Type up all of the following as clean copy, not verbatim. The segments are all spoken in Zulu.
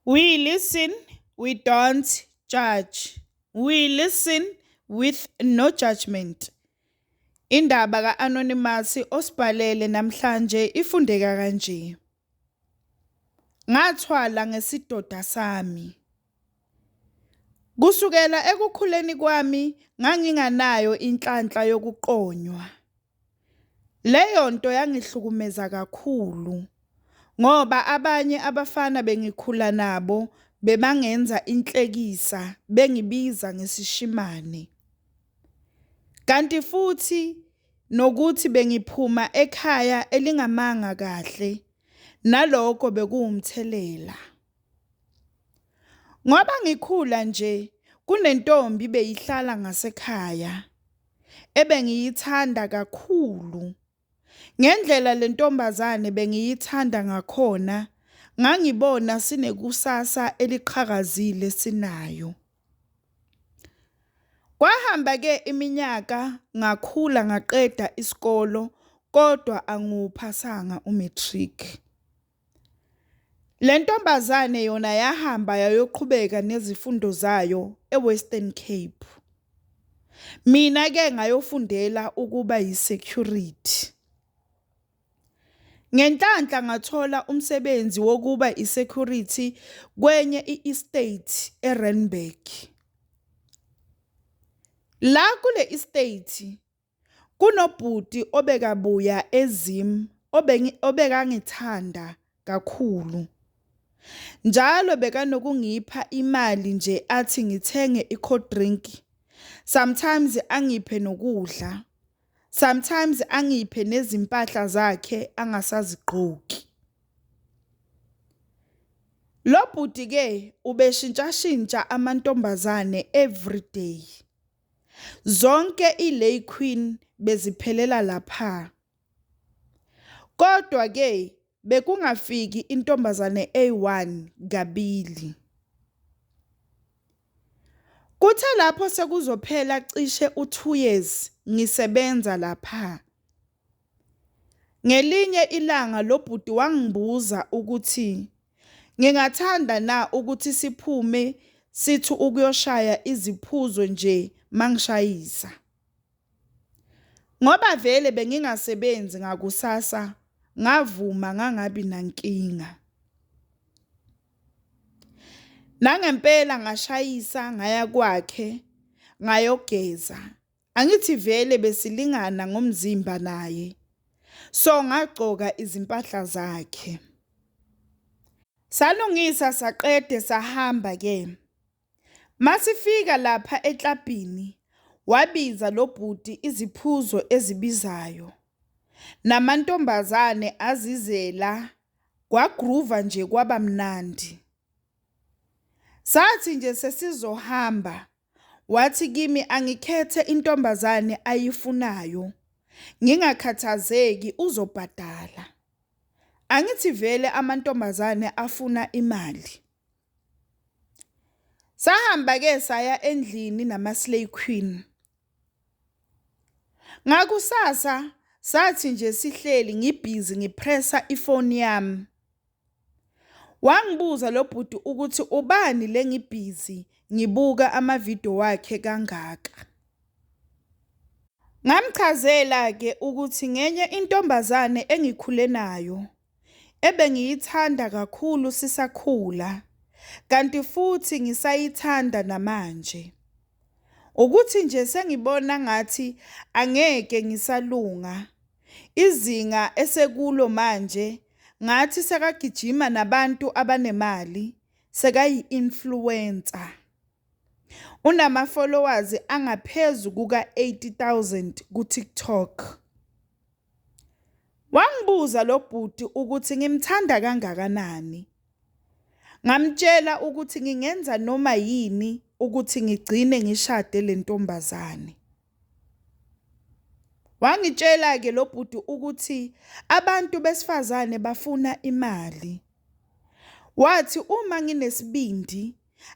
We listen, we don't judge. We listen with no judgment. Indaba ka-Anonymous osibhalele namhlanje ifundeka kanje. Ngathwala ngesidoda sami. Kusukela ekukhuleni kwami nganginganayo inhlanhla yokuqonywa. Leyo nto yangihlukumeza kakhulu ngoba abanye abafana bengikhula nabo bebangenza inhlekisa bengibiza ngesishimane. Kanti futhi nokuthi bengiphuma ekhaya elingamanga kahle nalokho bekuwumthelela. Ngoba ngikhula nje kunentombi beyihlala ngasekhaya ebengiyithanda kakhulu. Ngendlela le ntombazane bengiyithanda ngakhona, ngangibona sinekusasa eliqhakazile sinayo. Kwahamba-ke iminyaka ngakhula ngaqeda isikolo kodwa angiwuphasanga u-matric. Le ntombazane yona yahamba yayoqhubeka nezifundo zayo eWestern Cape. Mina-ke ngayofundela ukuba yi-security. Ngenhlanhla ngathola umsebenzi wokuba i-security kwenye i-estate eRandburg. La kule estate Kunobhuti obekabuya eZim obekangithanda kakhulu. Njalo bekanokungipha imali nje athi ngithenge i-cold drink, sometimes angiphe nokudla, sometimes angiphe nezimpahla zakhe angasazigqoki. Lo bhuti-ke ubeshintshashintsha amantombazane everyday. Zonke iLay Queen beziphelela lapha. Kodwa ke bekungafiki intombazane eyi-one kabili. Kuthe lapho sekuzophela cishe u-2 years ngisebenza lapha. Ngelinye ilanga lo bhuti wangibuza ukuthi ngingathanda na ukuthi siphume sithi ukuyoshaya iziphuzo nje mangishayisa. Ngoba vele bengingasebenzi ngakusasa ngavuma ngangabi nankinga. Nangempela ngashayisa ngaya kwakhe ngayogeza. Angithi vele besilingana ngomzimba naye. So ngagcoka izimpahla zakhe. Salungisa saqede sahamba ke. Masifika lapha eklabhini wabiza lo bhuti iziphuzo ezibizayo. Namantombazane azizela kwagroova nje kwaba mnandi. Sathi nje sesizohamba Wathi kimi angikhethe intombazane ayifunayo ngingakhathazeki uzobhadala. Angithi vele amantombazane afuna imali. Sahamba ke saya endlini nama-slay queen. Ngakusasa sathi nje sihleli ngibhizi ngipressa ifoni yami. Wangibuza lo bhuti ukuthi ubani le ngibhizi ngibuka amavidiyo wakhe kangaka. Ngamchazela-ke ukuthi ngenye intombazane engikhule nayo ebengiyithanda kakhulu sisakhula kanti futhi ngisayithanda namanje. Ukuthi nje sengibona ngathi angeke ngisalunga Izinga esekulo manje ngathi sekagijima nabantu abanemali, sekayi-influencer. Unama-followers angaphezu kuka-80 000 ku-TikTok. Wangibuza lo bhuti ukuthi ngimthanda kangakanani. Ngamtshela ukuthi ngingenza noma yini ukuthi ngigcine ngishade le ntombazane. Wangitshela-ke lo bhuti ukuthi abantu besifazane bafuna imali. Wathi uma nginesibindi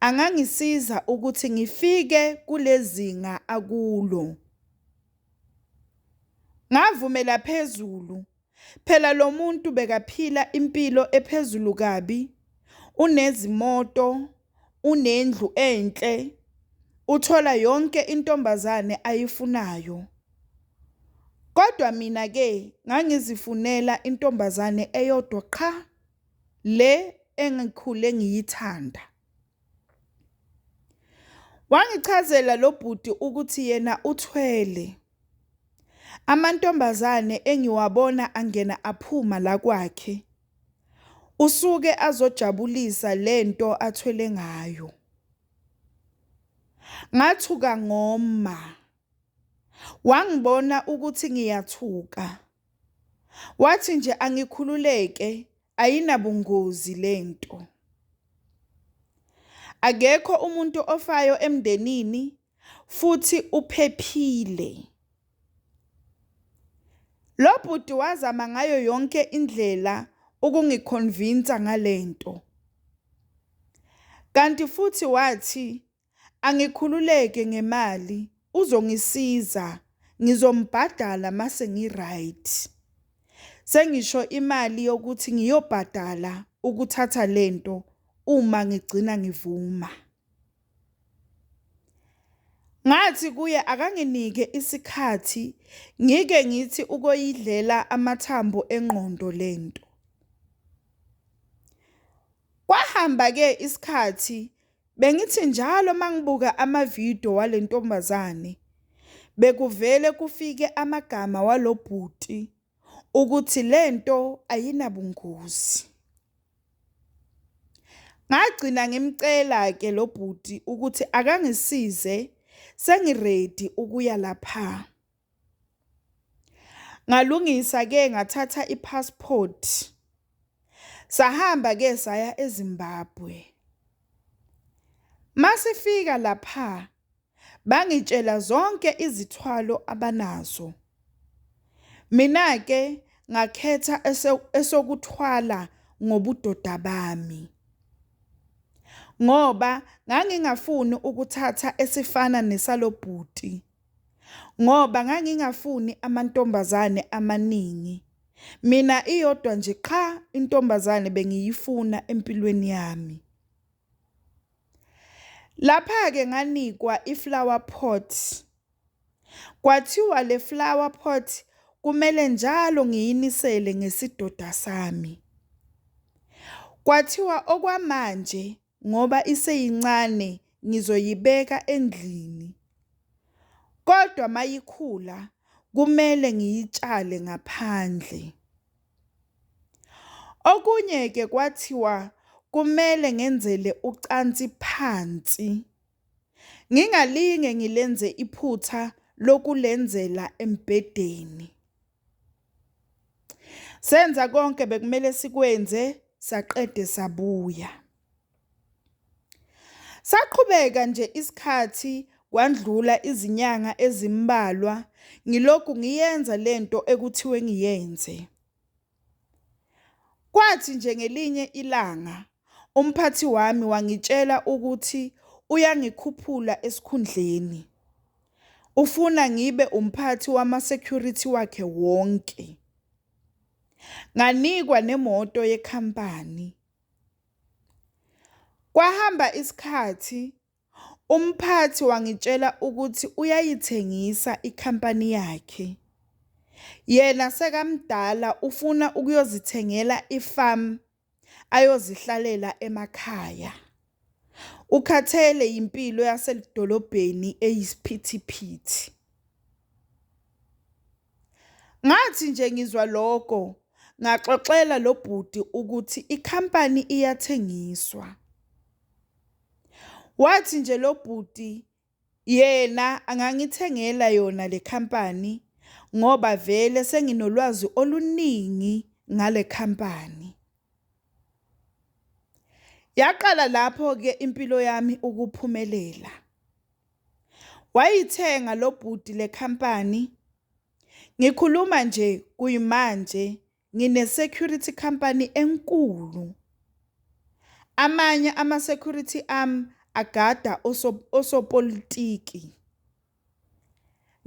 angangisiza ukuthi ngifike kulezinga akulo. Ngavumela phezulu. Phela lo muntu bekaphila impilo ephezulu kabi. Unezimoto, unendlu enhle, uthola yonke intombazane ayifunayo. Kodwa mina ke ngangizifunela intombazane eyodwa qha, le engikhule ngiyithanda. Wangichazela lo bhuti ukuthi yena uthwele. Amantombazane engiwabona angena aphuma la kwakhe, usuke azojabulisa lento athwele ngayo. Ngathuka ngoma. Wangibona ukuthi ngiyathuka. Wathi nje angikhululeke ayinabungozi lento. Akekho umuntu ofayo emndenini futhi uphephile. Lo bhuti wazama ngayo yonke indlela ukungikhonvinsa ngalento. Kanti futhi wathi angikhululeke ngemali uzongisiza ngizombhadala mase ngi-right. Sengisho imali yokuthi ngiyobhadala ukuthatha lento uma ngigcina ngivuma. Ngathi kuye akanginike isikhathi ngike ngithi ukoyidlela amathambo engqondo lento. Kwahamba ke isikhathi bengithi njalo mangibuka amavidiyo wale ntombazane bekuvele kufike amagama walobhuti ukuthi lento ayinabungozi. Ngagcina ngimcela ke lo bhuti ukuthi akangisize sengiready ukuya lapha. Ngalungisa ke ngathatha i-passport. Sahamba ke saya eZimbabwe. Masifika lapha bangitshela zonke izithwalo abanazo. Mina ke ngakhetha esokuthwala ngobudoda bami. Ngoba ngangingafuni ukuthatha esifana nesalobhuti. Ngoba ngangingafuni amantombazane amaningi. Mina iyodwa nje qha intombazane bengiyifuna empilweni yami. Lapha-ke nganikwa i-flower pot. Kwathiwa le flower pot kumele njalo ngiyinisele ngesidoda sami. Kwathiwa okwamanje ngoba iseyincane ngizoyibeka endlini. Kodwa mayikhula kumele ngiyitshale ngaphandle. Okunye ke kwathiwa kumele ngenzele ucansi phansi. Ngingalinge ngilenze iphutha lokulenzela embhedeni. Senza konke bekumele sikwenze saqede sabuya. Saqhubeka nje isikhathi kwandlula izinyanga ezimbalwa ngilokhu ngiyenza lento ekuthiwe ngiyenze. Kwathi nje ngelinye ilanga umphathi wami wangitshela ukuthi uyangikhuphula esikhundleni. Ufuna ngibe umphathi wama-security wakhe wonke. Nganikwa nemoto yekhampani. Kwahamba isikhathi umphathi wangitshela ukuthi uyayithengisa ikhampani yakhe. Yena sekamdala ufuna ukuyozithengela ifarm ayozihlalela emakhaya. Ukhathele yimpilo yasedolobheni eyisiphithiphithi. Ngathi nje ngizwa lokho ngaxoxela lo bhuti ukuthi ikhampani iyathengiswa. Wathi nje lo bhuti yena angangithengela yona le khampani ngoba vele senginolwazi oluningi ngale khampani. Yaqala lapho ke impilo yami ukuphumelela. Wayithenga lo bhuti le khampani. Ngikhuluma nje kuyimanje ngine-security company enkulu. Amanye ama-security ami agada osopolitiki.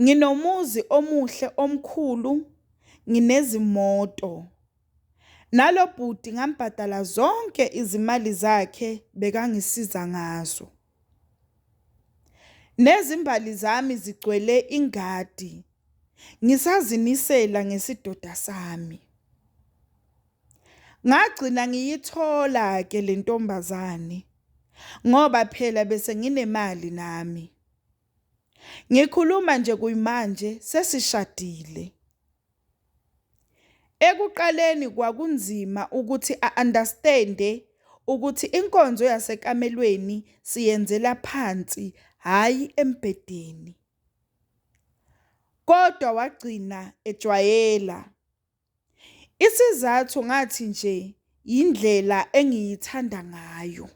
Nginomuzi omuhle omkhulu, nginezimoto. Nalo bhuti ngambhadala zonke izimali zakhe bekangisiza ngazo. Nezimbali zami zigcwele ingadi, ngisazinisela ngesidoda sami. Ngagcina ngiyithola ke le ntombazane ngoba phela bese nginemali nami. Ngikhuluma nje kuyimanje sesishadile. Ekuqaleni kwakunzima ukuthi a-understand-e ukuthi inkonzo yasekamelweni siyenzela phansi hhayi embhedeni. Kodwa wagcina ejwayela. Isizathu ngathi nje yindlela engiyithanda ngayo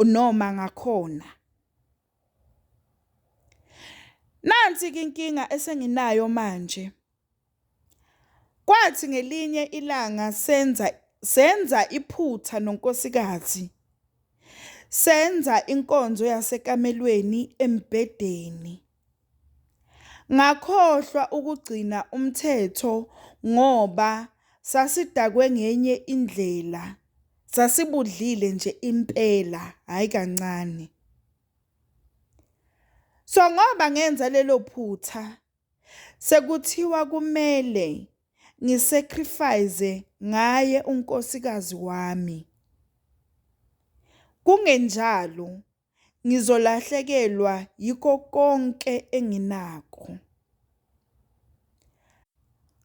noma ngakhona. Nansi-ke inkinga esenginayo manje. Kwathi ngelinye ilanga senza senza iphutha nonkosikazi. Senza inkonzo yasekamelweni embhedeni. Ngakhohlwa ukugcina umthetho ngoba sasidakwe ngenye indlela. Sasibudlile nje impela, hhayi kancane. So ngoba ngenza lelo phutha sekuthiwa kumele ngisacrifice ngaye unkosikazi wami. Kungenjalo ngizolahlekelwa yiko konke enginako.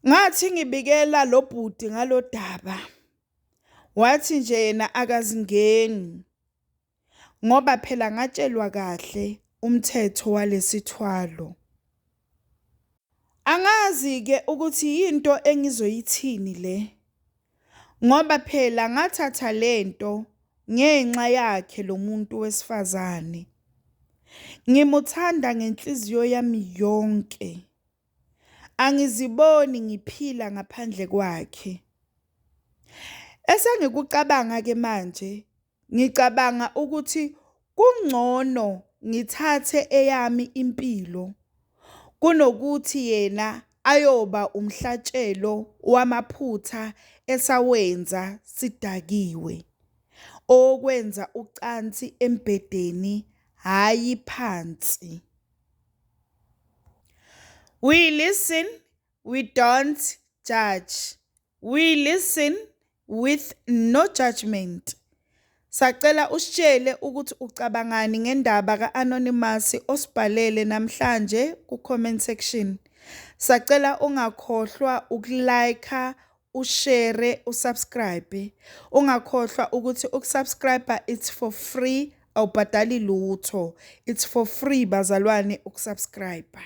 Ngathi ngibikela lo bhuti ngalodaba wathi nje yena akazingeni ngoba phela ngatshelwa kahle umthetho walesithwalo. Angazi-ke ukuthi yinto engizoyithini le ngoba phela ngathatha lento ngenxa yakhe lo muntu wesifazane. Ngimuthanda ngenhliziyo yami yonke. Angiziboni ngiphila ngaphandle kwakhe. Esengikucabanga ke manje, ngicabanga ukuthi kungcono ngithathe eyami impilo kunokuthi yena ayoba umhlatshelo wamaphutha esawenza sidakiwe, owokwenza ucansi embhedeni hhayi phansi. We listen, we don't judge. We listen with no judgment. Sacela usitshele ukuthi ucabangani ngendaba ka-Anonymous osibhalele namhlanje ku-comment section. Sacela ungakhohlwa ukulike, ushare, usubscribe. Ungakhohlwa ukuthi ukusubscribe it's for free, awubhadali lutho. It's for free bazalwane ukusubscribe.